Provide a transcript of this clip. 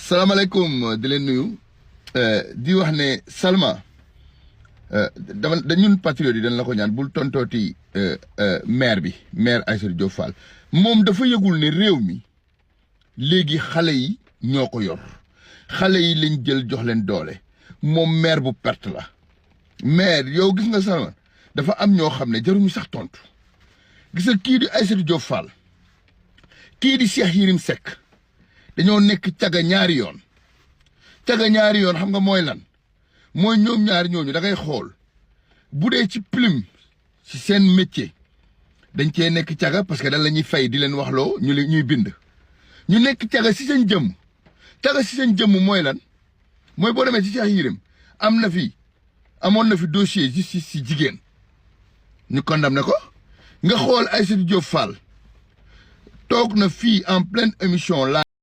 salaamaaleykum di leen nuyu di wax ne Salma ñun patriote yi dañ la ko ñaan bul tontooti maire Aïssatou Diop Fall moom dafa yëgul ne réew mi léegi xale yi ñoo ko yor xale yi lañ jël jox leen doole moom maire bu perte la maire yow gis nga Salma dafa am ñoo xam ne jaruñu sax tontu gis nga kii di Aïssatou Diop Fall kii di Cheikh Yérim Seck dañoo nekk caga ñaari yoon xam nga mooy lan mooy ñoom ñaari ñooñu da ngay xool bu dee ci plume ci seen métier dañ cee nekk caga parce que dañ la ñuy fay di leen waxloo ñuy bind ñu nekk caga si seen jëmm mooy lan mooy boo demee ci Cheikh Yérim amoon na fi dossier justice si jigéen ñu condamné ko nga xool Aïssatou Diop Fall toog na fii en pleine émission la